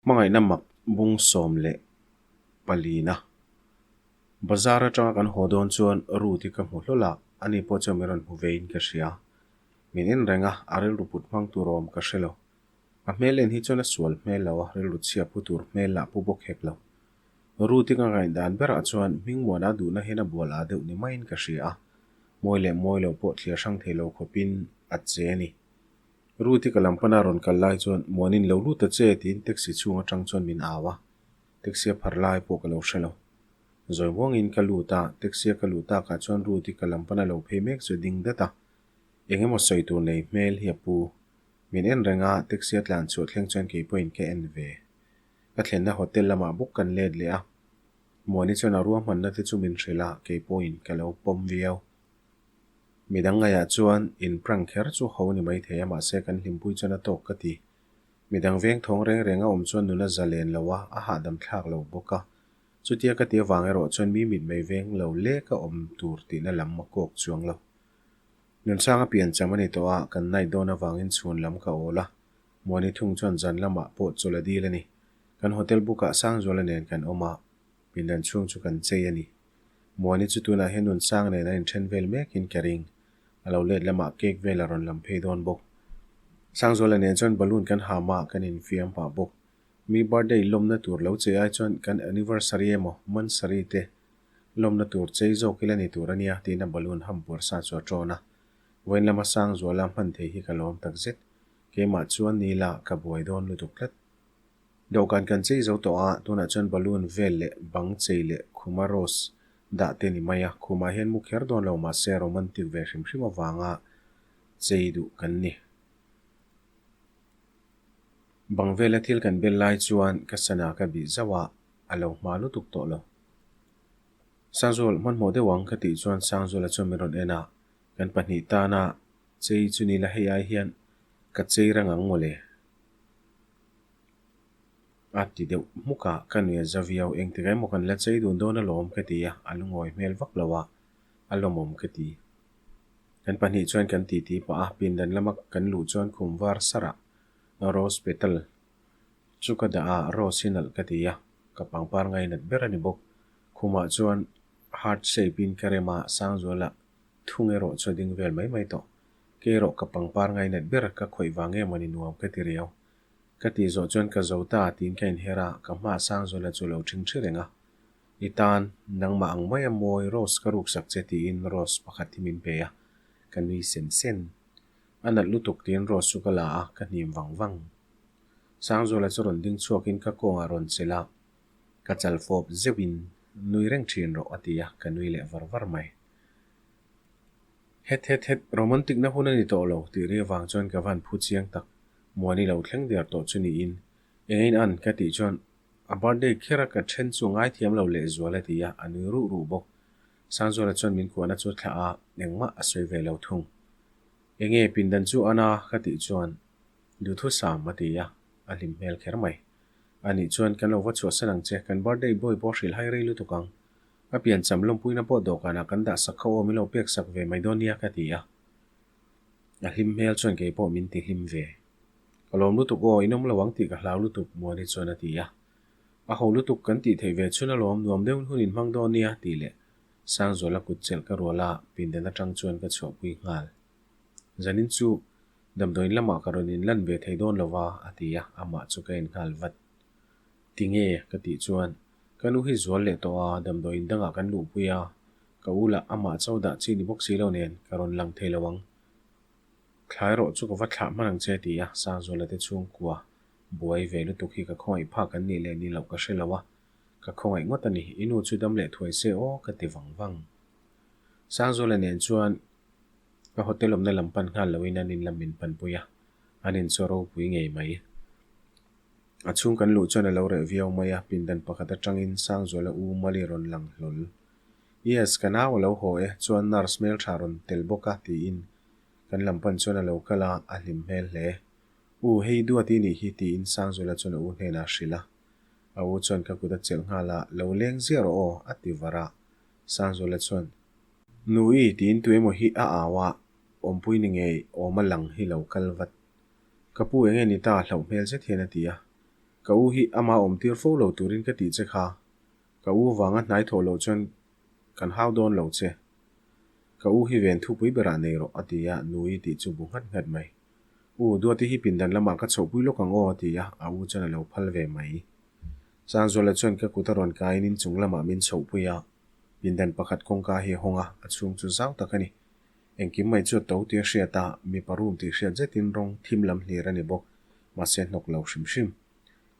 Hmangaihna mak bung 14na. Bazar atanga kan haw dawn chuan Ruth-i ka hmu hlawl a, ani pawh chuan min rawn hmu vein ka hria. Min en reng a, a rilru put hmang tur awm ka hre lo. A hmel en hi chuan a sual hmel lo a, rilru chhia pu tur hmel lah pu bawk hek lo. Ruth-i ka ngaihdan berah chuan Hmingmuana duhna hian a bual ah deuh ni maiin ka hria a, mawi leh mawi lo pawh thliar hrang thei lo khawpin a che a ni. Ruth-i ka lam pana rawn kal lai chuan Muanin lo lut ta che tiin taxi chhung atang chuan min au a, taxi a phar lai pawh ka lo hre lo. Zawi muangin ka lut a, taxi a ka luh takah chuan Ruth-i ka lam pana lo phei mek chu a ding dat a, eng emaw sawi tur nei hmel hi a pu. Min en reng a, taxi a tlan chhuah thleng chuan kei pawhin ka en ve. Ka thlenna hotel lamah bawk kan let leh a, Muani chuan a ruahmanna te chu min hrilh a, kei pawhin ka lo pawm viau. Midang ngaiah chuan in prank kher chu ho ni maithei a mahse kan hlimpui chuan a tawk ka ti. Midang veng thawng reng reng a awm chuan nuna za len lo a, a hahdam thlak lo bawk a. Chutia ka ti avang erawh chuan mi mit mei veng lo lek a awm tur tihna lam a kawk chuang lo. Nunsanga pian cham a ni tawh a, kan night dawn avangin chhun lam ka awl a. Muani thung chuan zan lamah pawh chawlh a dil a ni. Kan hotel book-ah Sangzuala nen kan awm a, pindan chhung chu kan chei a ni. Muani chu tunah hian Nunsang nen a inthen vel mekin ka ring. A lo let lamah cake vel a rawn lam phei dawn bawk. Sangzuala nen chuan balloon kan ham a, kan infiam pah bawk. Mi birthday lawmna tur lo chei ai chuan kan anniversary emaw monthsary te lawmna tur chei zawk ila ni tur a nia tiin a balloon ham puar sa chu a ṭawn a. Vawiin lama Sangzuala hman thei hi ka lawm takzet. Keimah chuan ni la ka buai dawn lutuk tlat. Dawhkan kan chei zo tawh a, tunah chuan balloon vel leh bang chei leh khuma rose dah te ni mai a, khumah hian mu kher dawn lo mahse romantic ve hrim hrim avanga chei duh kan ni. Bang vela thil kan bel lai chuan ka sana ka bih zauh a, a lo hma lutuk tawh lo. Sangzual, hmanhmawh deuh ang ka tih chuan Sangzuala chuan min rawn en a, kan pahnih tana chei chu ni la hei ai hian ka chei rang ang mawle. A ti deuh hmuk a, ka nui a za viau, engtik emaw kan la chei dun dawn alawm ka ti a, a lungawi hmel vak lo a, a lawmawm ka ti. Kan pahnih chuan kan titi pah a, pindan lama kan luh chuan khum var sarah rose petal chu ka dah a, rose hi nalh ka ti a, ka pangpar ngainat ber a ni bawk. Khumah chuan heart shape in ka rem a, Sangzuala thung erawh chu a ding vel mai mai tawh. Kei erawh ka pangpar ngainat ber ka khawih vang em a ni nuam ka ti riau. Ka tih zawh chuan ka zo ta tiin ka inher a, ka hma Sangzuala chu lo ṭhing ṭhi reng a. I tan, nangmah ang maia mawi Rose ka ruksak che tiin Rose pakhat hi min pe a, ka nui sen sen. A nalh lutuk tiin Rose chu ka la a, ka hnim vang vang. Sangzuala chu rawn ding chhuakin ka kawngah rawn chelh a, ka chal fawp zeuhin nui reng ṭhin rawh a ti a, ka nui leh var var mai. Het het het, romantic na hun a ni tawh lo tih ri avang chuan ka van phu chiang tak. Muani lo thleng der tawh chu niin engin an ka tih chuan a birthday kher a ka then chu ngaithiam lo lehzual a ti a, a nui ruh ruh bawk. Sangzuala chuan min kuahna chu thlah a, engmah a sawi ve lo thung. Enge pindan chu an a ka tih chuan duhthusam a ti a, a hlim hmel kher mai. Anih chuan kan lo va chhuahsan ang che, kan birthday boy pawh hrilh hai rei lutuk ang. Ka piancham lawmpuina pawh dawhkanah kan dah sak kha aw min lo pek sak ve mai dawn nia ka ti a. A hlim hmel chuan kei pawh min ti hlim ve. Ka lawm lutuk aw, in awm lo ang tih ka hlau lutuk Muani chuan a ti a. A ho lutuk kan tih theih ve chhun alawm nuam deuh hun in hmang dawn nia tih leh Sangzuala kut chelh ka rual a, pindan atang chuan ka chhuahpui nghal. Zanin chu damdawiin lamah ka rawn in lan ve thei dawn lo va a ti a, amah chu ka en nghal vat. Tinge? ka tih chuan Ka nu hi zual leh tawh a, damdawiin dangah kan luhpui a, ka u lah amah cho dah chi ni bawk si lo nen ka rawn lang thei lo ang. Thlai rawh chu ka va thlah hman ang che ti a, Sangzuala te chhungkua buai ve lutuk hi ka khawngaih phak an nih leh ni loh ka hre lo a, ka khawngaih ngawt a ni, i nu chu dam leh thuai se aw ka ti vang vang. Sangzuala nen chuan ka hotel awmna lam pan nghal loin an in lam min panpui a, an in chaw ropui ngei mai. A chhung kan luh chuan a lo reh viau mai a, pindan pakhat atangin Sangzuala u Mali rawn lang hlawl. Yes, ka nau a lo haw e, chuan nurse hmeltha rawn tel bawk a tiin kan lam pan chuan a lo kal a, a hlim hmel hle. U, hei duat i nih hi tiin Sangzuala chuan a u hnenah a hrilh a. A u chuan ka kut a chelh nghal a, lo leng ziah rawh aw a ti var a. Sangzuala chuan, Nu i tiin tuemaw hi a au a, awmpui ni ngei awm a lang hi lo kal vat. Ka pu enge ni ta hlauh hmel zet hian a ti a. Ka u hi ama awmtir fo lo turin ka tih che kha. Ka u vanga hnai thawh loh chuan kan hau dawn lo che. Ka u hi ven thupui berah nei rawh, a ti a, Nui tih chu bu nghat nghat mai. U, Duati hi pindan lamah ka chhohpui lawk ang aw, a ti a, a u chuan a lo phal ve mai. Sangzuala chuan ka kut a rawn kaiin inchung lamah min chhohpui a, pindan pakhat kawngka hi a hawng a, a chhung chu zau tak a ni. Engkim mai chu a to tih a hriat a, mipa room tih hriat zetin rawng thim lam hlir a ni bawk, mahse hnawk lo hrim hrim.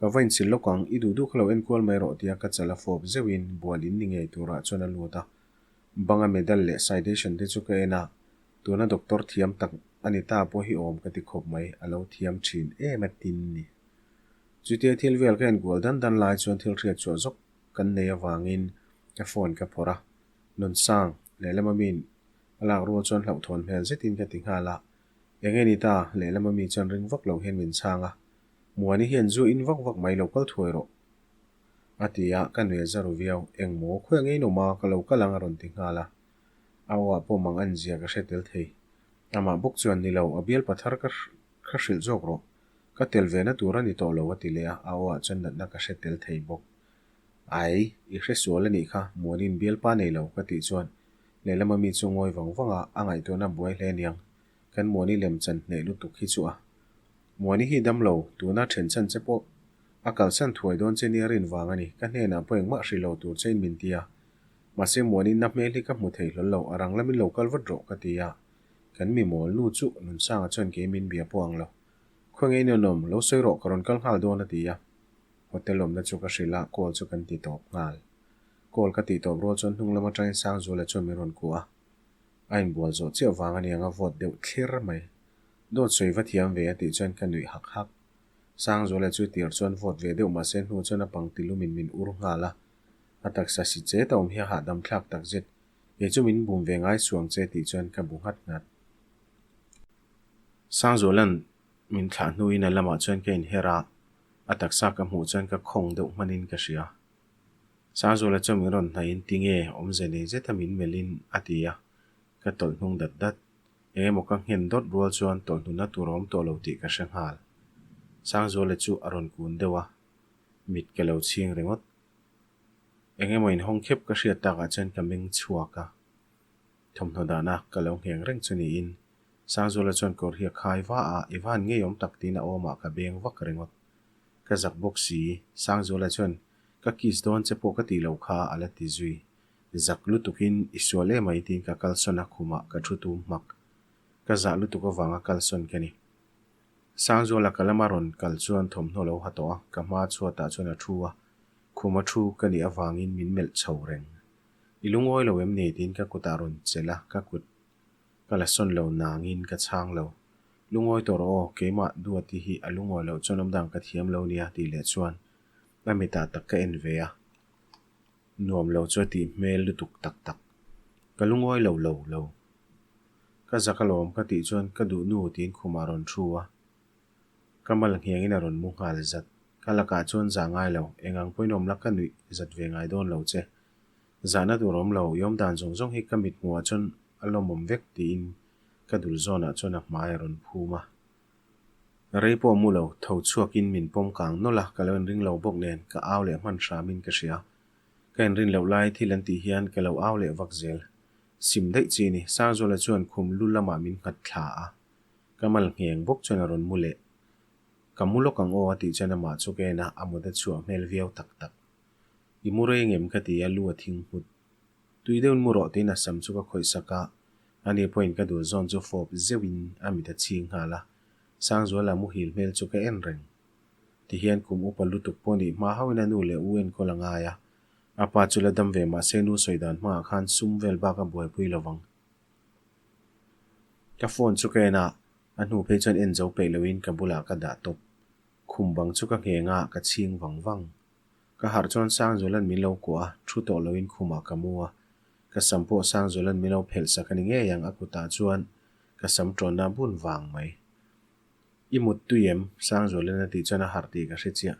Ka va inchhil lawk ang, i duh duh kha lo enkual mai rawh tia ka chal a fawp zeuhin bual in ni ngei turah chuan a lut a. Banga medal leh citation te chu ka en a, tuna doctor thiam tak a ni ta pawh hi awm ka ti khawp mai, a lo thiam thin em a tin ni. Chutia thil vel ka enkual dan dan lai chuan thil hriat chhuah zawk kan nei avangin ka phone ka phawrh a, Nunsang, lehlam amiin a lak rual chuan hlauhthawn hmel zetin ka ti nghal a, Eng nge ni ta? Lehlam ami chuan ring vak lo hian min chhang a, Muani hian zu in vak vak mai lo kal thuai rawh. A ti a, ka nuih a za ru viau. Eng maw, khawiah ngei nawm a, ka lo kal ang a rawn ti nghal a. A aw ah pawh mang an zia ka hre tel thei. Amah bawk chuan, Ni lo, a bial pathar ka kha hrilh zawk rawh. Ka tel ve na tur a ni tawh lo a ti leh a, a aw ah chuan natna ka hre tel thei bawk. Ai, i hre sual a nih kha, Muani'n bialpa nei lo ka tih chuan lehlam ami chu ngawi vang vang a, a ngaihtuahna buai hle aniang. Kan Muani lem chan hneh lutuk hi chu a. Muani hi dam lo, tuna then chan che pawh a kalsan thuai dawn che nia rin vang a ni, ka hnenah pawh engmah hrilh lo tur chein min ti a. Mahse Muani na hmel hi ka hmu thei hlawl lo, a rang lamin lo kal vat rawh ka ti a. Kan mi mawl nu chu Nunsanga chuan kei min bia pawh ang lo. Khawnge in awm, lo sawi rawh ka rawn kal nghal dawn a ti a. Hotel awmna chu ka hrilh a, call chu kan ti tawp nghal. Call ka tih tawp rual chuan hnung lam atangin Sangzuala chuan min rawn kuah a. A inbual zawh chiah vang a niang a vawt deuh thlir mai. Dawt sawi va thiam ve a tih chuan ka nuih hak hak. Sangzuala chu tir chuan vawt ve deuh mahse hnu chuan a pangti lumin min ur nghal a. A taksa si chet a awm hi a hahdam thlak tak zet. Kei chu min bum ve ngai suang che tih chuan ka bu nghat nghat. Sangzuala'n min thlah hnuin a lamah chuan ka inher a, a taksa ka hmuh chuan ka khawng deuh hmanin ka hria. Sangzuala chuan min rawn hnaihin tinge awmze nei zeta min melhin a ti a, ka tawlh hnung dat dat. Eng emaw ka nghen dawt rual chuan tawlh hnuna tur a awm tawh lo tih ka hre nghal. Sangzuala chu a rawn kun deuh a, mit ka lo chhing ringawt. Eng emaw inhawng khep ka hriat takah chuan ka meng chhuak a, thawmhnaw dahna ka lo ngheng reng chu niin Sangzuala chuan kawr hi a khai va a, i van ngei awm tak tiin a awmah ka beng vak ringawt. Ka zak bawk si, Sangzuala chuan ka kiss dawn che pawh ka tih loh kha a la ti zui. Zak lutukin i sual emai tiin ka kalsawn a khumah ka thu tum hmak. Ka zah lutuk avanga kalsawn ka ni. Sangzuala ka lama rawn kal chuan thawmhnaw lo ha tawh a, ka hma chhuatah chuan a thu a, khuma thu ka nih avangin min melh chho reng. I lungawi lo em ni tiin ka kutah rawn chelh a, ka kut ka la sawn lo nangin ka chhang lo. Lungawi tawh rawh aw, keimah Duati hi a lungawi loh chuan awmdan ka thiam lo nia tih leh chuan a mitah tak ka en ve a. Nuam lo chu a tih hmel lutuk tak tak. Ka lungawi lo lo lo. Ka zak alawm ka tih chuan ka duh nu tiin khumah a rawn thu a. Ka mal nghengin a rawn mu nghal zat. Ka lakah chuan zah ngai lo, eng ang pawhin awm la ka nuih zat ve ngai dawn lo che. Zahna tur awm lo, i awm dan zawng zawng hi ka mit hmuhah chuan a lawmawm vek tiin ka dul zawnah chuan a hmai a rawn phum a. Rei pawh mu lo, tho chhuakin min pawm kang nawlh a, ka lo inring lo bawk nen ka au leh hman hramin ka hria. Ka inrin loh lai thil an tih hian ka lo au leh vak zel. Sim daih chi ni, Sangzuala chuan khum lu lamah min nghat thla a. Ka mal ngheng bawk chuan a rawn mu leh. Ka mu lawk ang aw a tih chuan amah chu ka en a, a mut a chhuah hmel viau tak tak. I mu rei ngem ka ti a, lu a thing nghut. Tui deuhin mu rawh tiin a sam chu ka khawih sak a, ani pawhin ka dul zawn chu fawp zeuhin a mit a chhing nghal a, Sangzuala muhil hmel chu ka en reng. Tihian kum upa lutuk pawh nih hma hauhin a nu leh u enkawl a ngai a, a pa chu la dam ve mahse nu sawi dan hmaah khan sum vel bak a buaipui lovang. Ka phone chu ka en a, a hnu phei chuan en zo peih loin ka bulah ka dah tawp. Khum bang chu ka ngheng a, ka chhing vang vang. Ka harh chuan Sangzuala'n min lo kuah a, thu tawh loin khumah ka mu a. Ka sam pawh Sangzuala'n min lo phelh sak a ni ngei ang, a kutah chuan ka sam tawnna bun vang mai. I mut tui em? Sangzuala'n a tih chuan a harh tih ka hre chiah.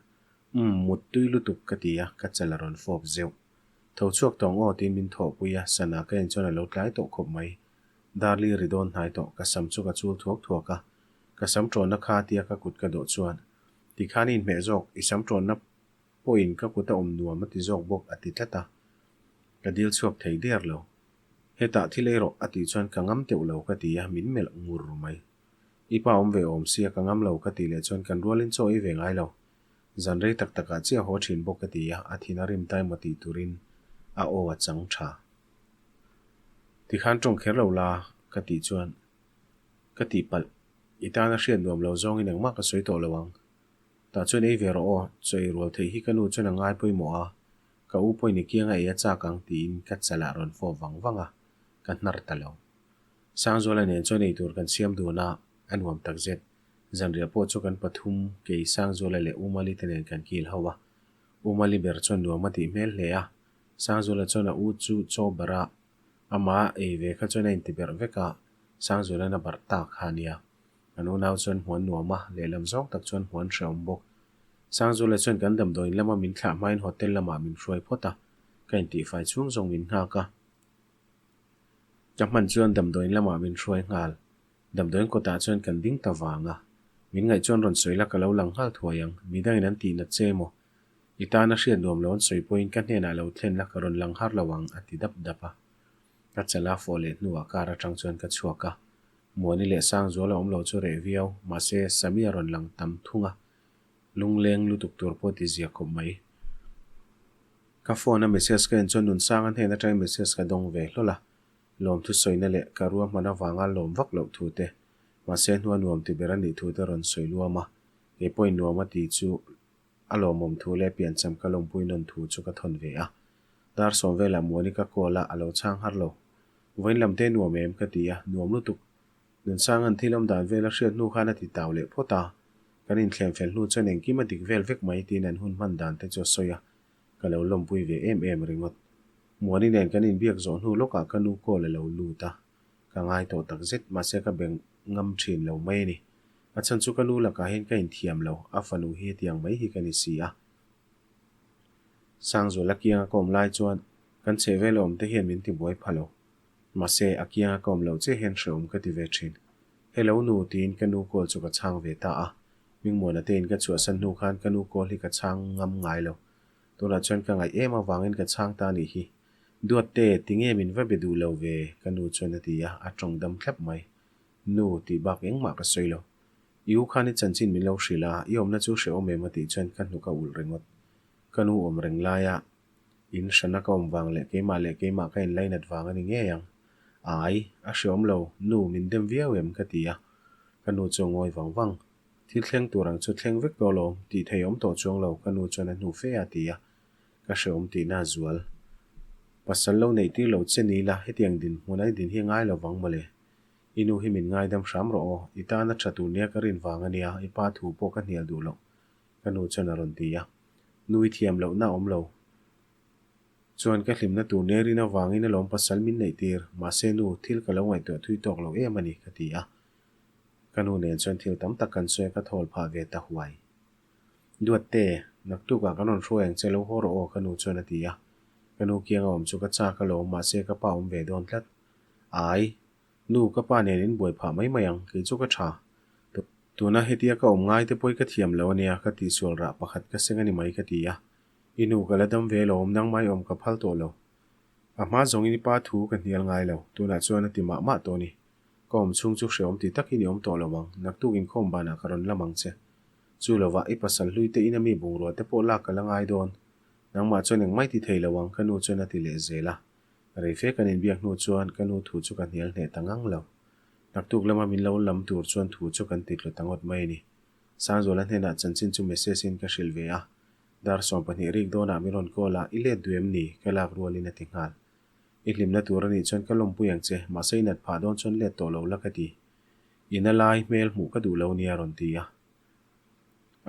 Umm, mut tui lutuk ka ti a, ka chal a rawn fawp zeuh. Tho chhuak tawng aw tiin min thawhpui a, sana ka en chuan a lo tlai tawh khawp mai. Darli ri dawn hnai tawh, ka sam chu ka chul thuak thuak a. Ka sam tawnna kha tia ka kut ka dawh chuan. Tikhan i inhmeh zawk, i sam ṭawnna pawhin ka kut a awm nuam a ti zawk bawk a ti tlat a. Ka dil chhuak thei der lo. Hetah thil ei rawh a tih chuan ka ngam teuh lo ka ti a, min melh ngur mai. I pa awm ve awm sia ka ngam lo ka tih leh chuan kan rualin chaw ei ve ngai lo. Zan rei tak takah chiah haw thin bawk ka ti a, a thin a rim tai maw tih turin a aw a chang tha. Tikhan tawng kher lo la ka tih chuan ka tihpalh. I tana hriat nuam lo zawngin engmah ka sawi tawh lo ang. Tah chuan ei ve rawh aw, chaw ei rual theih hi ka nu chuan a ngai pawimawh a, ka u pawhin i kianga ei a chak ang tiin ka chalah rawn fawp vang vang a, ka hnar ta lo. Sangzuala nen chuan ei tur kan siam dun a, a nuam takzet. Zanriah pawh chu kan pathum, kei Sangzuala leh U Mali te nen kan kil ho a. U Mali ber chuan nuam a tih hmel hle a, Sangzuala chuan a u chu chaw barh a, amah ei ve kha chuan a intiberh vek a, Sangzuala'n a barh tak kha a nia. Kan unau chuan hmuan nuam a, lehlam zawng tak chuan hmuan hrehawm bawk. Sangzuala chuan kan damdawiin lama min thlah hmain hotel lamah min hruai phawt a, ka intihfai chhung zawng min nghak a. Ka hman chuan damdawiin lamah min hruai nghal. Damdawiin kawtah chuan kan ding ta vang a. Min ngaih chuan rawn sawi la ka lo lang nghal thuai ang, midangin an tih nat che maw? I tana hriat nuam lo an sawi pawhin ka hnenah lo thlen la ka rawn lang har lo ang a ti dap dap a. Ka chala fawh leh hnuah car atang chuan ka chhuak a. Muani leh Sangzuala awm lo chu reh viau, mahse Sami a rawn lang tam thung a, lungleng lutuk tur pawh ti zia khawp mai. Ka phone a message ka en chuan Nunsanga hnen atangin message ka dawng ve hlawl a, lawmthu sawina leh ka ruahman avanga lawm vak loh thu te, mahse hnua nuam ti ber a nih thu te rawn sawi luam a, kei pawhin nuam a ti chu a lawmawm thu leh piancham ka lawmpui nawn thu chu ka thawn ve a. Dar sawm velah Muani ka call a, a lo chhang har lo. Vawiin lam te nuam em? ka ti a, nuam lutuk. Nunsanga'n thil awm dan vel a hriat hnu khan a ti tau leh phawt a, kan inthlem fel hnu chuan engkim a dik vel vek mai tiin an hun hman dan te chu a sawi a, ka lo lawmpui ve em em ringawt. Muani nen kan inbiak zawh hnu lawkah ka nu call a lo lut a, ka ngai tawh tak zet, mahse ka be ngam thin lo mai a ni. A chhan chu ka nu lakah hian ka inthiam lo, a fanu hi hetiang mai hi ka ni si a. Sangzuala kianga ka awm lai chuan kan chhehvel a awm te hian min tibuai pha lo. Mahse, a kianga ka awm loh che hian hrehawm ka ti ve thin. Hello nu, tiin ka nu call chu ka chhang ve ta a. Hmingmuana tein ka chhuahsan hnu khan ka nu call hi ka chhang ngam ngai lo. Tunah chuan ka ngaih em avangin ka chhang ta nih hi. Duatte, tinge min va be duh lo ve? ka nu chuan a ti a, a tawng dam thlap mai. Nu, tih bak engmah ka sawi lo. I u khan i chanchin min lo hrilh a, i awmna chu hrehawm em a tih chuan ka hnuk a ulh ringawt. Ka nu awm reng laia in hrana ka awm vang leh keimah leh keimah ka inlainat vang a ni ngei ang. Ai, a hrehawm lo, nu min dem viau em ka ti a. Ka nu chu a ngawi vang vang. Thil thleng tur ang chu thleng vek tawh lo, tih thei awm tawh chuang lo, ka nu chuan a hnu fe a ti a. Ka hrehawm tihna a zual. Pasal lo neih tir lo che ni la, hetiang dinhmun a i din hi a ngai lo vang mawle. I nu hi min ngaidam hram rawh aw, i tana tha tur nia ka rin vang a nia, i pa thu pawh ka hnial duh loh, ka nu chuan a rawn ti a. Nu i thiam lohna a awm lo. Chuan ka hlimna tur nia rin avangin alawm pasal min neih tir, mahse nu, thil ka lo ngaihtuah thui tawk lo em a ni, ka ti a. Ka nu nen chuan thil tam tak kan sawi a, ka thawl phah ve ta huai. Duatte, naktukah kan rawn hruai ang che lo haw rawh aw, ka nu chuan a ti a. Ka nu kianga awm chu ka chak alawm, mahse ka pa awm ve dawn tlat. Ai, nu ka pa nen in buai phah mai mai ang, kei chu ka tha. Tuna hetia ka awm ngai te pawh i ka thiam lo ania, ka tihsual rah pakhat ka seng a ni mai ka ti a. I nu ka la dam ve lo, nangmah i awm ka phal tawh lo. A hma zawngin i pa thu ka hnial ngai lo, tunah chuan a ti mah mah tawh a ni. Ka awm chhung chu hreawm ti takin i awm tawh lo ang, naktuk inkhawm banah ka rawn lam ang che. Chu lovah i pasal hlui te ina mi bungrua te pawh lak ka la ngai dawn. Nangmah chuan engmah i ti thei lo ang, ka nu chuan a ti leh zel a. Reife kan inbiak hnu chuan ka nu thu chu ka hnial hneh ta ngang lo. Naktuk lama min lo lam tur chuan thu chu kan ti tlu ta ngawt mai a ni. Sangzuala hnenah chanchin chu message in ka hrilh ve a. Dar 12 rik dawnah min rawn call a, I let duh em ni? Ka lak rualin a ti nghal. I hlimna tur a nih chuan ka lawmpui ang che, mahse i nat phah dawn chuan let tawh lo la ka ti. I na lai hmel hmuh ka duh lo nia a rawn ti a.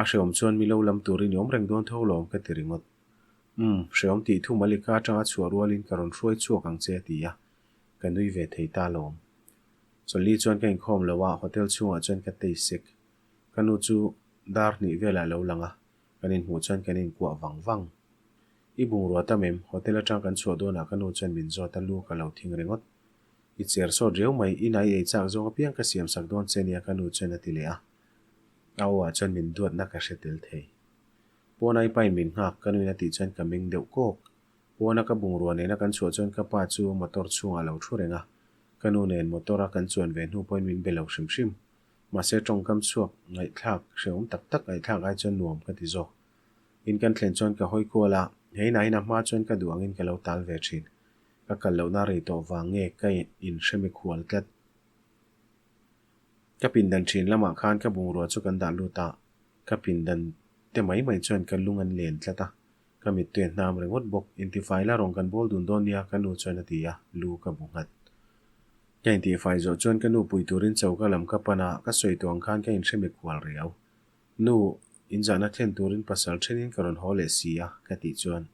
A hreawm chuan mi lo lam turin i awm reng dawn tho lawm ka ti ringawt. Umm, hreawm tih thu Malika atanga chhuah rualin ka rawn hruai chhuak ang che a ti a, ka nui ve thei ta lawm. Chawlhli chuan ka inkhawm lo a, hotel chhungah chuan ka tei sek. Ka nu chu dar hnih velah a lo lang a, kan inhmuh chuan kan inkuah vang vang. I bungrua tam em? Hotel atang kan chhuah dawnah ka nu chuan min zawt a, lu ka lo thing ringawt. I cher sawt riau mai, i nai ei chak zawng apiang ka siam sak dawn che nia ka nu chuan a ti leh a. A aw ah chuan min duatna ka hre tel thei. Pawn ai pain min nghak ka nuin a tih chuan ka meng deuh kawk. Pawna ka bungrua nena kan chhuah chuan ka pa chu motor chhungah a lo thu reng a. Ka nu nen motor a kan chuan ve hnu pawhin min be lo hrim hrim. Mahse tawngkam chhuak ngaihthlak hrehawm tak tak ngaihthlak ai chuan nuam ka ti zawk. In kan thlen chuan ka hawi kual a, he inah hian a hma chuan ka duh angin ka lo tal ve thin. Ka kal lohna rei tawh vang nge ka inhre mikhual tlat. Ka pindan thin lamah khan ka bungrua chu kan dah lut a, ka pindan te mai mai chuan ka lung an len tlat a, ka mittui a hnam ringawt bawk. Intifai la rawn kan bawl dun dawn nia ka nu chuan a ti a, lu ka bu nghat. Ka intifai zawh chuan ka nu pui turin choka lam ka pan a, ka sawi tawh ang khan ka inhre mikhual riau. Nu, inzahna thlen turin pasal thenin ka rawn haw leh si a, ka tih chuan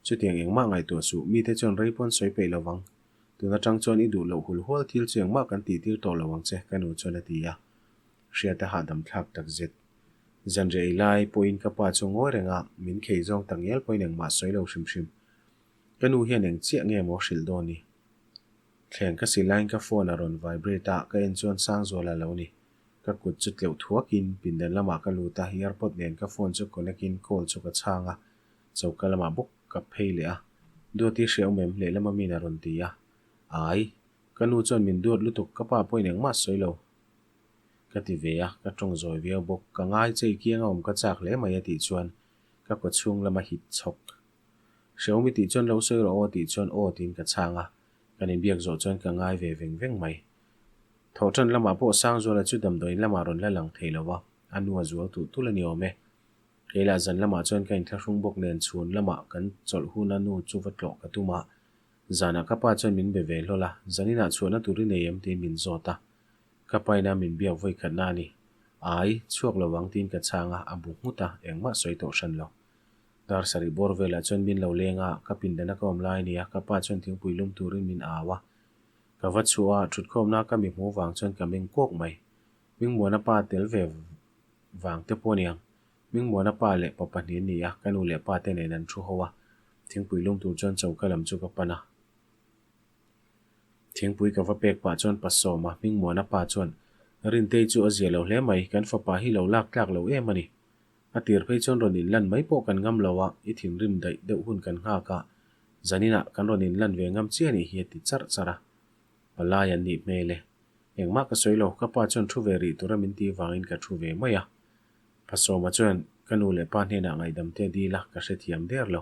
Chutiang engmah ngaihtuah suh, mite chuan rei pawn sawi peih lo vang. Tun atang chuan i duh loh hul hual thil chu engmah kan tih tir tawh lo ang che, ka nu chuan a ti a. Hriat a hahdam thlak tak zet. Zanriah ei lai pawhin ka pa chu ngawi reng a, min khei zawng tak ngial pawhin engmah sawi lo hrim hrim. Ka nu hian eng chiah nge maw hrilh dawn ni? Thleng ka si laiin ka phone a rawn vibrate a, ka en chuan Sangzuala lo ni. Ka kut chu tleuh thuakin pindan lamah ka lut a, earpod nen ka phone chu connect in call chu ka chhang a. Choka lamah bawk ka phei leh a, Duati hria awm em? Lehlam a min a rawn ti a. Ai, ka nu chuan min duat lutuk, ka pa pawhin engmah sawi lo ka ti ve a, ka tawng zawi viau bawk. Ka ngai che i kianga awm ka chak hle mai a tih chuan ka kaw chhung lama hit chhawk. Hreawm i tih chuan lo sawi rawh aw tih chuan aw tiin ka chhang a, kan inbiak zawh chuan ka ngai ve veng veng mai. Thawhtan lamah pawh Sangzuala chu damdawiin lamah rawn la lang thei lo va, a nu a zual tulh tulh a ni awm e. Keilah zan lamah chuan ka inthlahrung bawk nen chhun lamah kan chawlh hun a nu chu va tlawh ka tum a, zanah ka pa chuan min be ve hlawl a, zaninah chhuahna tur i nei em tiin min zawt a, ka paina min biak vawi khatna a ni. Ai, chhuak lo vang tiin ka chhang a, a bu nghut a, engmah sawi tawh hran lo. Dar sarih bawr velah chuan min lo leng a, ka pindana ka awm lai a ni a, ka pa chuan thingpui lum turin min au a, ka va chhuah a, thutkhawmna ka mi hmuh vang chuan ka meng kawk mai. Hmingmuana pa tel ve vang te pawh aniang. Hmingmuana pa leh pa pahnih an ni a, ka nu leh pa te nen an thu ho a, thingpui lum tur chuan choka lam chu ka pan a. Thingpui ka va pek pah chuan pa sawm a, Hmingmuana pa chuan, Rintei chu a zia lo hle mai, kan fapa hi lo lak tlak lo em a ni. A tir phei chuan rawn inlan mai pawh kan ngam lo a, i thinrim daih deuh hun kan nghak a, zaninah kan rawn inlan ve ngam chiah anih hi a ti charh charh a. Palai an nih hmel e. Engmah ka sawi lo, ka pa chuan thu ve rih tura min tih vangin ka thu ve mai a. Pasawma chuan ka nu leh pa hnenah ngaihdam te a dil a, ka hrethiam der lo.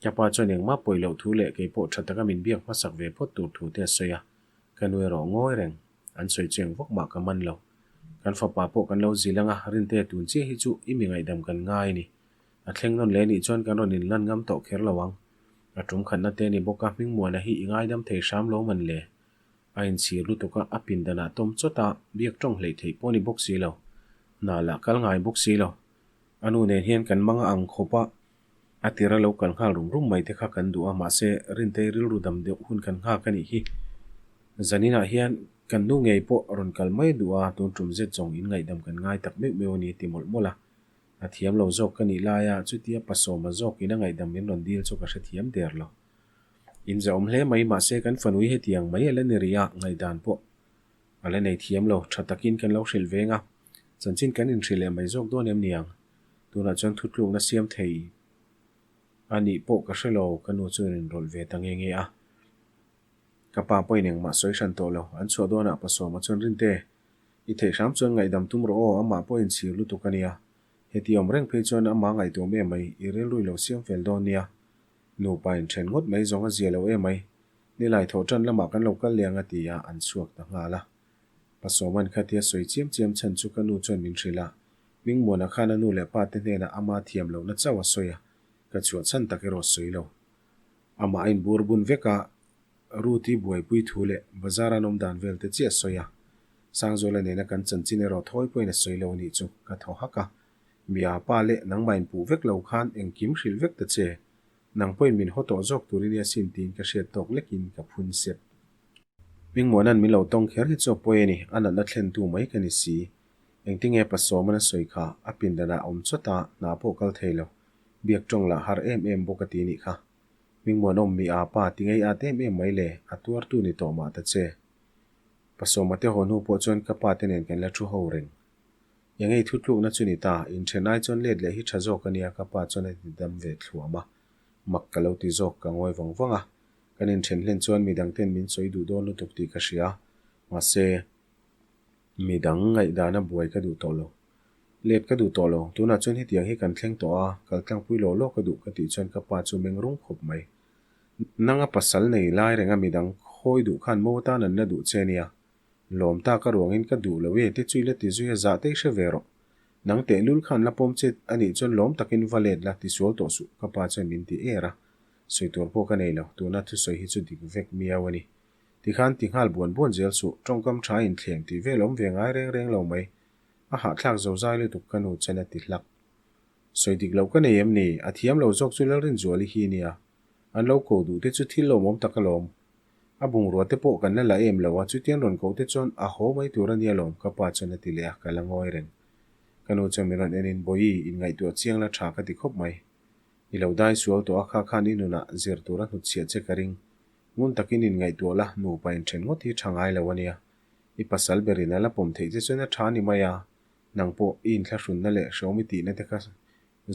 Ka pa chuan engmah pawi loh thu leh kei pawh tha taka min biak hmasak ve phawt tur thu te a sawi a, ka nu erawh ngawi reng, an sawi chu eng vawk mah ka man lo. Kan fapa pawh kan lo zil anga, Rinte tun chiah hi chu i mi ngaihdam kan ngai a ni. A thleng nawn leh nih chuan kan rawn inlan ngam tawh kher lo ang. A tum khatna te a ni bawk a, Hmingmuana hi i ngaidam thei hram lo man le. A inchhir lutuk a, a pindanah tawm chawt a, biak tawng hleih theih pawh a ni bawk si lo. Hna lah kal ngai bawk si lo. A nu nen hian kan mang a ang khawp a, a tira lo kal nghal rum rum mai te kha kan duh a, mahse Rintei rilru dam deuh hun kan nghak a nih hi. Zaninah hian kan nu ngei pawh rawn kal mai duh a, tun tum zet zawng in ngaihdam kan ngai tak meuh meuh a ni a ti mawlh mawlh a. A thiam lo zawk ka nih laia chutia pasawma zawkin a ngaihdam min rawn dil chu ka hrethiam der lo. In zahawm hle mai mahse kan fanui hetiang mai a la ni rih a, ngaihdan pawh a la nei thiam lo, tha takin kan lo hrilh veng a, chanchin kan inhrilh leh mai zawk dawn em niang? Tunah chuan thutlukna siam thei a nih pawh ka hre lo, ka nu chuan inrawlh ve ta nge nge a. Ka pa pawhin engmah sawi hran tawh lo, an chhuah dawnah pasawma chuan Rinte, i theih hram chuan ngaihdam tum rawh aw, amah pawh inchhir lutuk a nia, heti awm reng phei chuan amah ngaihtuam em mai, i rilru i lo siam fel dawn nia. Nupa inthen ngawt mai zawng a zia lo em mai. Nilai thawh tan lamah kan lo kal leh ang a ti a, an chhuak ta nghal a. Pasawman khatia sawi chiam chiam chhan chu ka nu chuan min hrilh a, Hmingmuana khan a nu leh pa te hnenah ama thiam lohna chauh a sawi a, ka chhuah chhan tak erawh sawi lo. Amah a inbur bun vek a, Ruth-i buaipui thu leh bazar an awm dan vel te chiah a sawi a. Sangzuala nena kan chanchin erawh thawi pawhin a sawi lo a nih chu, ka thaw hak a. Mia pa leh nangmah inpuh vek lo khan engkim hrilh vek ta che. Nang pawhin min haw tawh zawk tur i nia sin tiin ka hriat tawk lekin ka phun sep. Hmingmuana'n min lo tawng kher hi chu a pawi a ni, a natna thlentu mai ka ni si. Engtinge Pasawma'n a sawi kha, a pindanah a awm chawt a, hna pawh kal thei lo. Biak tawng lah har em em bawk a ti nih kha. Hmingmuanawm mi a pa ti ngei at em em mai le, a tuartu ni tawh mah ta che. Pasawma te haw hnu pawh chuan ka pa te nen kan la thu ho reng. Eng ei thutlukna chu ni ta, inthen ai chuan let leh hi tha zawk a nia ka pa chuan a ti dam ve thluam a. Mak ka lo ti zawk, ka ngawi vang vang a. Kan inthen hlen chuan midang ten min sawi duh dawn lutuk tih ka hria. Mahse, midang ngaihdana buai ka duh tawh lo. Let ka duh tawh lo, tunah chuan hetiang hi kan thleng tawh a, kal tlangpui law law ka duh ka tih chuan ka pa chu meng rung khawp mai. Nanga pasal nei lai renga midang khawi duh khan mo atan an la duh che nia. Lawm tak a ruangin ka duh lo e te chu i la ti zui a zah te i hre ve rawh. Nang tehlul khan la pawm che a nih chuan lawm takin va let la ti sual tawh suh ka pa chuan min ti er a. Sawi tur pawh ka nei lo, tuna thusawi hi chu dik vek miau a ni. Tikhan ti nghal buan buan zel suh, tawngkam tha inthlem tih vel awm ve ngai reng reng lo mai. A hahthlak zo zai lutuk ka nu chen a ti hlak. Sawi dik loh ka nei em ni? A thiam lo zawk chu Lalrinzuali hi nia. An lo ko duh te chu thil lawmawm tak alawm. A bungrua te pawh kan la la em lo a, chutiang rawn koh te chuan a haw mai tur a nia lawm ka pa chuan a ti leh a, ka la ngawi reng. Ka nu chuan min rawn en in, Bawihi, inngaihtuah chiang la tha ka ti khawp mai. I lo dai sual tawh a, kha khan i nunah zir tur a hnutchhiah che ka ring. Ngun takin inngaihtuah la, nupa inthen ngawt hi tha ngai lo a nia. I pasal berin a la pawm theih che chuan a tha ni mai a, nang pawh i inthlahrunna leh hreawm i tihna te kha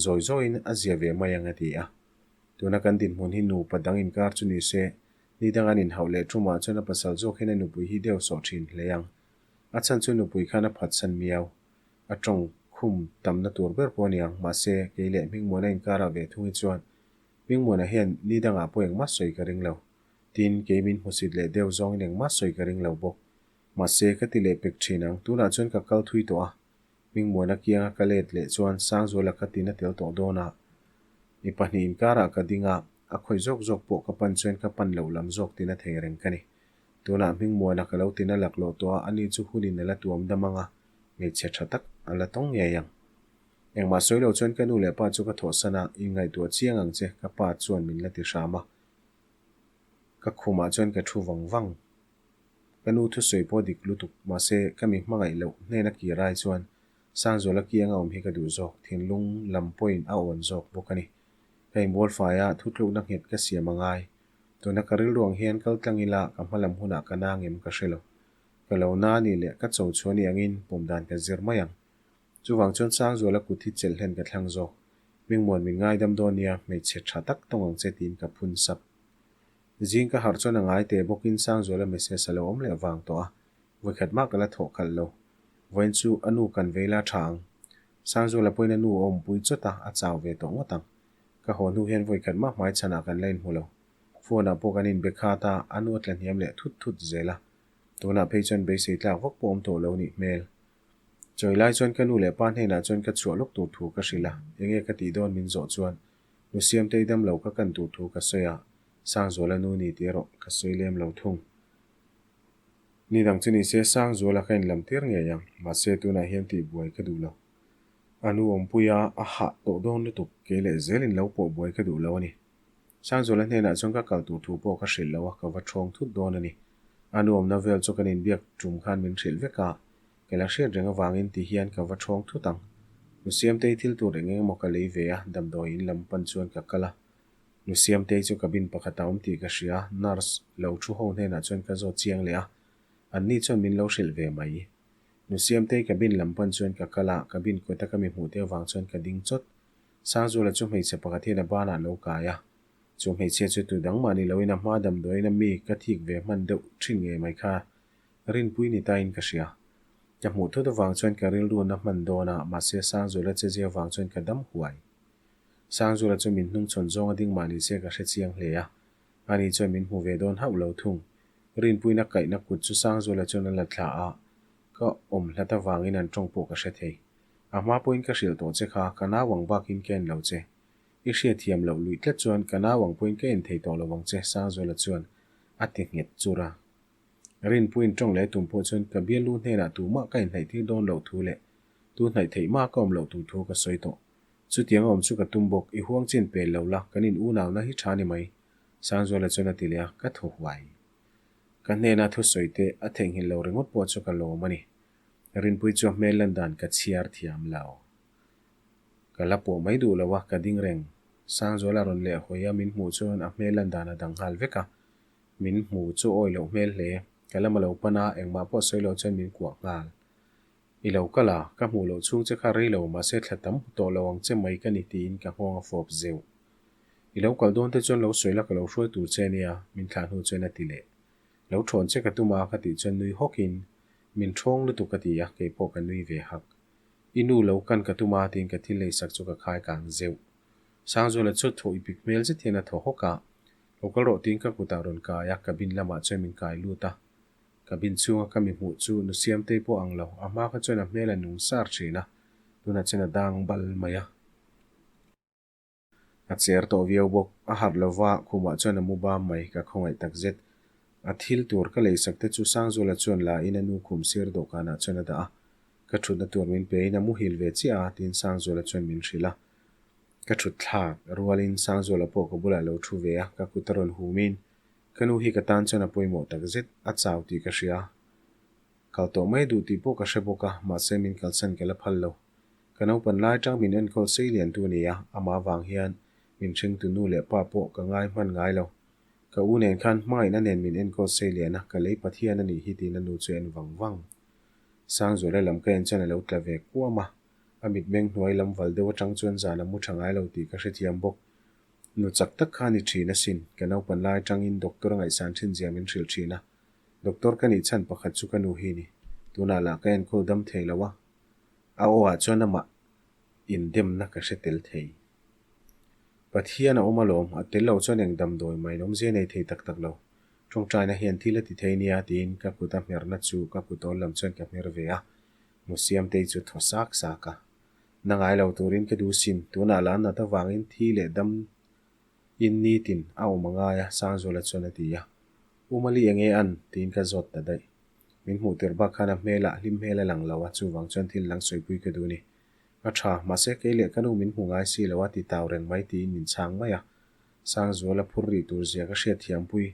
zawi zawiin a zia ve mai ang a ti a. Tuna kan dinhmun hi nupa dang inkar chu ni se, ni dang an inhauh leh tumah chuan a pasal zawk hian a nupui hi deuh sawh thin hle ang. A chhan chu nupui khan a phatsan miau. A tawng khum tamna tur ber pawh a ni ang, mahse kei leh Hmingmuana inkarah ve thung hi chuan Hmingmuana hian ni dangah pawh engmah sawi ka ring lo. Tin, kei min hmusit leh deuh zawngin engmah sawi ka ring lo bawk. Mahse, ka ti leh pek thin ang, tunah chuan ka kal thui tawh a. Hmingmuana kianga ka let leh chuan Sangzuala ka tin a tel tawh dawn a. Mi pahnih inkarah ka ding a, a khawih zawk zawk pawh ka pan chuan ka pan loh lam zawk tin a thei reng ka ni. Tunah Hmingmuana ka lo tin a laklawh tawh a, ani chu hunin a la tuam dam ang a, hmeichhe tha tak a la tawng ngei ang. Engmah sawi lo chuan ka nu leh pa chu ka thawhsan a, inngaihtuah chiang ang che, ka pa chuan min la ti hram a. Ka khumah chuan ka thu vang vang. Ka nu thusawi pawh dik lutuk, mahse ka mi hmangaih loh hnena kir ai chuan Sangzuala kianga awm hi ka duh zawk, thinlung lam pawhin a awn zawk bawk a ni. Ka inbual fai a, thutlukna nghet ka siam a ngai. Tuna ka rilru ang hian kal tlang ila ka hmalam hunah ka na ngem ka hre lo. Ka lo na a nih leh ka cho chhuah ni angin pawm dan ka zir mai ang. Chuvang chuan Sangzuala kut hi chelh hlen ka thlang zawk. Hmingmuan min ngaidam dawn nia, hmeichhe tha tak tawng ang che tiin ka phun sap. Zing ka harh chuan a ngai teh bawkin Sangzuala message a lo awm leh vang tawh a, vawikhat mah ka la thawh khalh lo. Vawiin chu a nu kan vei la tha ang. Sangzuala pawhin a nu a awmpui chawt a, a chau ve tawh ngawt ang. Ka haw hnu hian vawikhat mah hmai chhanah kan la inhmu lo. Phone ah pawh kan inbe khat a, a nu a tla hniam leh thut thut zel a. Tunah phei chuan beisei tlak vak pawh awm tawh lo nih hmel. Chawi lai chuan ka nu leh pa hnenah chuan ka chhuah lawk tur thu ka hrilh a, enge ka tih dawn min zawh chuan Nu Siamtei dam lo ka kan tur thu ka sawi a, Sangzuala nu ni tih erawh ka sawi lem lo thung. Ni dang chu ni se Sangzuala ka inlam tir ngei ang, mahse tunah hian tih buai ka duh lo. A nu awmpuia a hah tawh dawn lutuk, kei leh zelin lo pawh buai ka duh lo a ni. Sangzuala hnenah chuan ka kal tur thu pawh ka hrilh lo a, ka va ṭhawng thut dawn a ni. A nu awmna vel chu kan inbiak ṭum khan min hrilh vek a, ka la hriat reng avangin ti hian ka va ṭhawng thut ang. Nu Siamtei thil tur eng eng emaw ka lei ve a, damdawi in lam pan chuan ka kal a. Nu Siamtei chu cabin pakhat a awm tih ka hria, nurse lo ṭhu ho hnenah chuan ka zawt chiang leh a, anni chuan min lo hrilh ve mai. Nu Siamtei cabin lam pan chuan ka kal a, cabin kawta ka mi hmuh te avang chuan ka ding chawt. Sangzuala chu hmeichhe pakhat hian a banah a lo kai a. Chu hmeichhia chu tu dang mah ni loin a hma damdawiin a mi ka thik ve hman deuh thin ngei mai kha rinpui ni tain ka hria. Ka hmuh thut avang chuan ka rilru na hman dawn a, mahse Sangzuala che zia avang chuan ka dam huai. Sangzuala chu min hnungchhawn zawng a ding mah ni se ka hre chiang hle a, ani chuan min hmu ve dawn hauh lo thung. Rinpuina kaihna kut chu Sangzuala chuan a la thla a, ka awm hlat avangin an tawng pawh ka hre thei. A hma pawhin ka hrilh tawh che kha, ka nau ang bakin ka en lo che. I hriatthiam loh luih tlat chuan ka nau ang pawhin ka en thei tawh lo ang che, Sangzuala chuan a ti nghet chur a. Rinpuiin tawng leh tum pawh chuan ka biallu hnenah tumah ka inhnaih tir dawn loh thu leh tu hnaih theih mah ka awm loh tur thu ka sawi tawh. Chutiang a awm chu ka tum bawk, i huang chin pel lo la, kan in unauna hi tha ni mai, Sangzuala chuan a ti leh a, ka thaw huai. Ka hnena thusawi te a theihnghilh lo ringawt pawh chu ka lawm a ni. Rinpui chu a hmel lan dan ka chhiar thiam lo. Ka la pawh mai duh lo a, ka ding reng. Sangzuala rawn leh hawi a min hmuh chuan a hmel lan dan a dang nghal vek a. Min hmu chu awi loh hmel hle. Ka lama lo pan a, engmah pawh sawi lo chuan min kuah nghal. I lo kal a, ka hmuh loh chhung che kha rei lo mahse thla tam hmu tawh lo ang che mai ka ni tiin ka nghawng a fawp zeuh. I lo kal dawn te chuan lo sawi la ka lo hruai tur che nia, min thlah hnu chuan a ti leh. Lo thawn che ka tum a ka tih chuan nui hawkin, Min thawng lutuk ka ti a, keipawh ka nui ve hak. I nu lo kan ka tum a tiin ka thil leisak chu ka khai kang zeuh. Sangzuala chu thaw i pik hmel zet hian a thaw hawk a, Lo kal rawh tiin ka kutah rawn kai a, cabin lamah chuan min kai lut a. Cabin chhunga ka mi hmuh chu nu Siamtei pawh ang lo, a hma kha chuan a hmel a nung sar thin a, tunah chuan a dang bal mai a. A cher tawh viau bawk, a harh lova khumah chuan a mu bam mai, ka khawngaih tak zet. A thil tur ka leisak te chu Sangzuala chuan la in a nu khum sir dawhkanah chuan a dah a, ka thutna tur min pe in a muhil ve chiah a tiin Sangzuala chuan min hrilh a. Ka thut thlak rualin Sangzuala pawh ka bulah lo thu ve a, ka kut a rawn humin ka nu hi ka tan chuan a pawimawh tak zet, a chau tih ka hria. Kal tawh mai duh tih pawh ka hre bawk a, mahse min kalsan ka la phal lo. Ka naupan lai tang min enkawl sei lian tu nia, amah avang hian min hringtu nu leh pa pawh ka ngai hman ngai lo. Ka u nen khan hmangaihna nen min enkawl sei lian a, ka lei Pathian a nih hi tiin a nu chu en vang vang. Sangzuala lam ka en chuan a lo tla ve kuam a, a mitmeng hnuai lam val deuh atang chuan zan a mu tha ngai lo tih ka hrethiam bawk. Nu chak tak kha a ni thin asin, ka naupan lai atangin doctor a ngaihsan thin zia min hrilh thin a, doctor ka nih chhan pakhat chu ka nu hi ni, tunah lah ka enkawl dam thei lo a, A aw ah chuan amah indemna ka hre tel thei. Pathian a awm alawm, a tel loh chuan eng damdawi mai nawmzia nei thei tak tak lo. Tawngtaina hian thil a ti thei nia tiin ka kut a hmerna chu ka kut awl lam chuan ka hmer ve a, Musiamtei chu thaw sak sak a. Na ngai lo turin ka duh sin, tunah lah nat avangin thi leh dam in nitin a awm a ngai a, Sangzuala chuan a ti a. U Mali enge an? tiin ka zawt ta daih. Min hmuh tirh bak khan a hmelah hlim hmel a lang lo a, chuvang chuan thil dang sawipui ka duh ni. A tha, mahse kei leh ka nu min hmu ngai si lo a ti tau reng mai tiin min chhang mai a. Sangzuala phur rih tur zia ka hriat thiampui.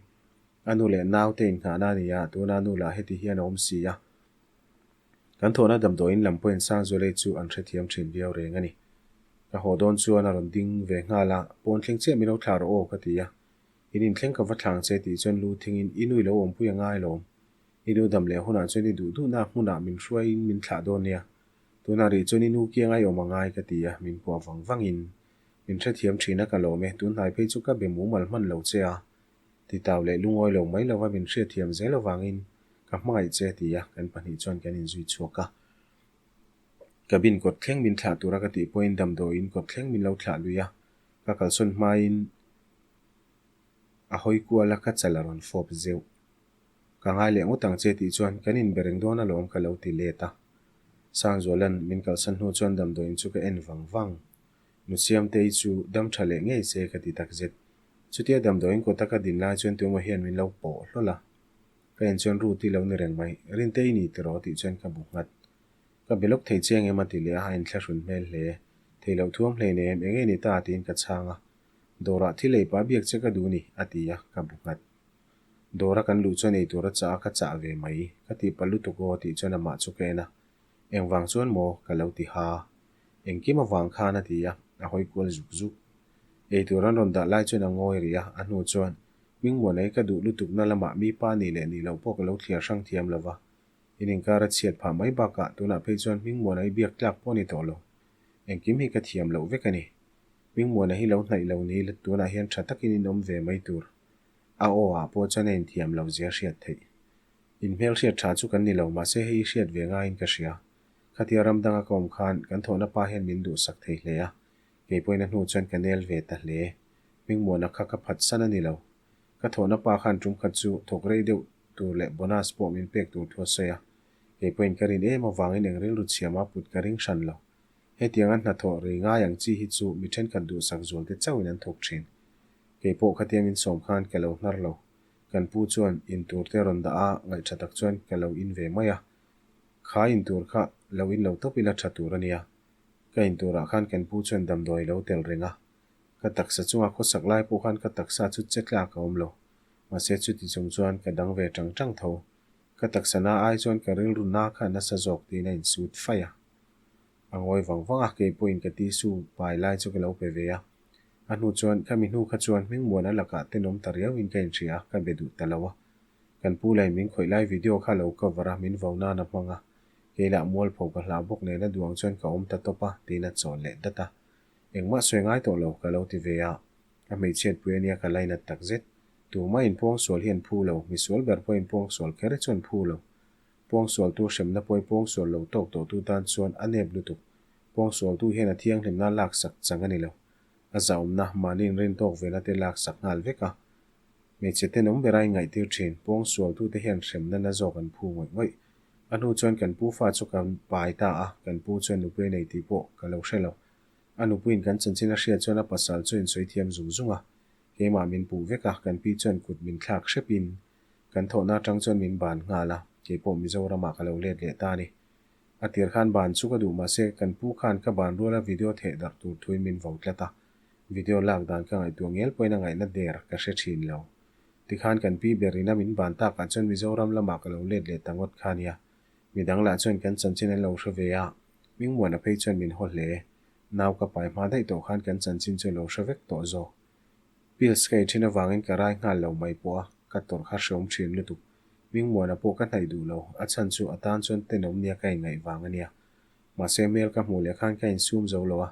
A nu leh naute inngahna a ni a, tuna nu lah heti hian a awm si a. Kan thawhna damdawiin lam pawhin Sangzualei chu an hrethiam thin viau reng a ni. Ka haw dawn chuan a rawn ding ve nghal a, Pawn thleng chiah min lo thlah rawh aw ka ti a. In inthleng ka va thlang che tih chuan lu thingin i nu i lo awmpui a ngai lawm. I nu dam leh hunah chuan i duh duhna hmunah min hruaiin min thlah dawn nia. Tunah rih chuan i nu kianga i awm a ngai ka ti a, min kuah vang vangin min hrethiam thin a ka lawm e, tunhnai phei chu ka be mumal hman lo che a. Titau leh lungawi lo mai lova min hriatthiam zel avangin ka hmangaih che ti a, kan pahnih chuan kan inzui chhuak a. Cabin kawt thleng min thlah tura ka tih pawhin damdawiin kawt thleng min lo thlah lui a, ka kalsawn hmain A hawi kual a ka chal a rawn fawp zeuh. Ka ngai leh ngawt ang che tih chuan kan inbe reng dawn alawm ka lo ti let a. Sangzuala'n min kalsan hnu chuan damdawiin chu ka en vang vang. Nusiamtei chu dam tha leh ngei se ka ti takzet. Chutia damdawiin kawta ka din lai chuan tuemaw hian min lo pawh hlawl a. Ka en chuan Ruth i lo ni reng mai, Rintei ni tiraw tih chuan ka bu nghat. Ka be lawk thei chiang em a ti leh a, a inthlahrun hmel hle. Thei loh thuam hleinem, eng nge ni ta tiin ka chhang a. Dawrah thil ei pah biak che ka duh ni, a ti a, ka bu nghat. Dawra kan luh chuan ei tur a chah a, ka chah ve mai. Ka tih palh lutuk aw tih chuan amah chu ka en a. Engvang chuan maw? ka lo ti ha. Engkim avang khan a ti a, a hawi kual zuk zuk. Ei tur an rawn dah lai chuan a ngawi rih a, a hnu chuan, Hmingmuanei ka duh lutukna lamah mi pa nih leh nih loh pawh ka lo thliar hrang thiam lo va. In inkar a chhiat phah mai bakah tunah phei chuan Hmingmuanei biak tlak pawh a ni tawh lo. Engkim hi ka thiam loh vek a ni. Hmingmuana hi lo hnaih lo ni la tunah hian tha takin in awm ve mai tur. A aw ah pawh chuan a inthiam lo zia hriat theih. In hmelhriat tha chu kan ni lo mahse hei i hriat ve ngaiin ka hria. Khatia ram danga ka awm khan kan thawhna pa hian min duhsak thei hle a, kei pawhin a hnu chuan ka nel ve ta hle. Hmingmuana kha ka phatsan a ni lo. Ka thawhna pa khan tum khat chu thawk rei deuh tur leh bonus pawh min pek tur thu a sawi a, kei pawhin ka rin em avangin eng rilru chhiama put ka ring hran lo. Hetianga hnathawh rei ngai ang chi hi chu mi thenkhat duhsak zualte chauhin an thawk thin. Kei pawh khatia min sawm khan ka lo hnar lo. Kan pu chuan in tur te rawn dah a, ngaihṭha tak chuan ka lo in ve mai a. Kha in tur kha lo in lo tawp ila ṭha tur a nia. Ka in turah khan kan pu chuan damdawi lo tel reng a. Ka taksa chunga khawsak lai pawh khan ka taksa chu che tlak a awm lo. Mahse chuti chung chuan ka dang ve ṭang ṭang tho. Ka taksa na ai chuan ka rilru na kha nasa zawk tiin a insut faih a. A ngawi vang vang a, kei pawhin ka tissue pai lai chu ka lo pe ve a. A hnu chuan, khami hnu kha chuan Hmingmuana lakah tenawm ta riauin ka inhria a, ka be duh ta lo a. Kan pu lain min khawih lai video kha lo cover a, min vo nan a hmang a. Kei lah mualpho ka hlau bawk nen a duang chuan ka awm ta tawp a, tiin a chawl leh dat a. Engmah sawi ngai tawh lo, ka lo ti ve a. A hmeichhiatpui a nia ka lainat tak zet. Tumah inpuangsual hi an phu lo, misual ber pawh inpuangsual kher hi chu an phu lo. Puangsualtu hremna pawh i puangsual lo tawk tawhtu tan chuan a nep lutuk. Puangsualtu hian a thianghlimna laksak chang a ni lo. A zahawmna, mahni inrintawk vena te laksak nghal vek a. Hmeichhe tenawm bera inngaihtir thin, puangsualtute hian hremna na zawk an phu ngawih ngawih. A hnu chuan kan pu fa chu kan pai ta a, kan pu chuan nupui a nei tih pawh ka lo hre lo. A nupuiin kan chanchin a hriat chuan a pasal chu insawi thiam zung zung a. Keimah min puh vek a, kan pi chuan kut min thlak hrepin kan thawhna atang chuan min ban nghal a, keipawh Mizoramah ka lo let leh ta a ni. A tir khan ban chu ka duh mahse kan pu khan ka ban ruala video theh darh tur thuin min vo tlat a, video lak dan ka ngaihtuah ngel pawhin a ngaihna der ka hre thin lo. Tikhan kan pi ber ina min ban takah chuan Mizoram lamah ka lo let leh ta ngawt kha nia. Midang lah chuan kan chanchin an lo hre ve a, Hmingmuana phei chuan min haw hle. Nau ka pai hma daih tawh khan kan chanchin chu lo hre vek tawh zawk. Pills ka ei thin avangin ka rai nghal lo mai pawh a, ka tawrh kha hreawm thin lutuk. Hmingmuana pawh ka hnaih duh lo, a chhan chu a tan chuan tenawm nia ka inngaih vang a nia. Mahse hmel ka hmuh leh khan ka insum zo lo a.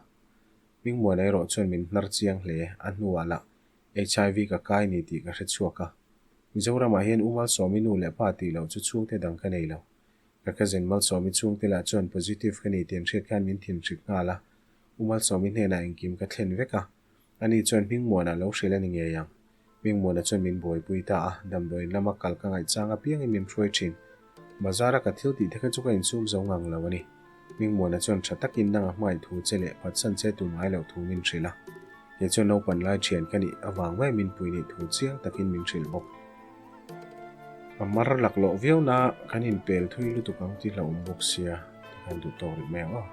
Hmingmuana erawh chuan min hnar chiang hle, a hnuah lah HIV ka kai ni tih ka hre chhuak a. Mizoramah hian U Malsawmi nu leh pa tih loh chu chhungte dang ka nei lo. Ka cousin Malsawmi chhungte lah chuan positive ka ni tih an hriat khan min thinhrik nghal a. U Malsawmi hnenah engkim ka thlen vek a. Ani chuan Hmingmuana lo hrilh a ni ngei ang. Hmingmuana chuan min buaipui ta a, damdawiin lama kal ka ngaihchang apiangin min hruai thin. Bazar a ka thil tih te kha chu ka insum zo ngang lo a ni. Hmingmuana chuan tha takin nang a hmangaih thu che leh phatsan che tum ngai loh thu min hrilh a. Kei chuan naupan lai thian ka nih avang mai min pui nih thu chiang takin min hrilh bawk. A mar laklawh viau na kan inpel thui lutuk ang tih hlauhawm bawk sia, tikhan duh tawk rih mai ang aw.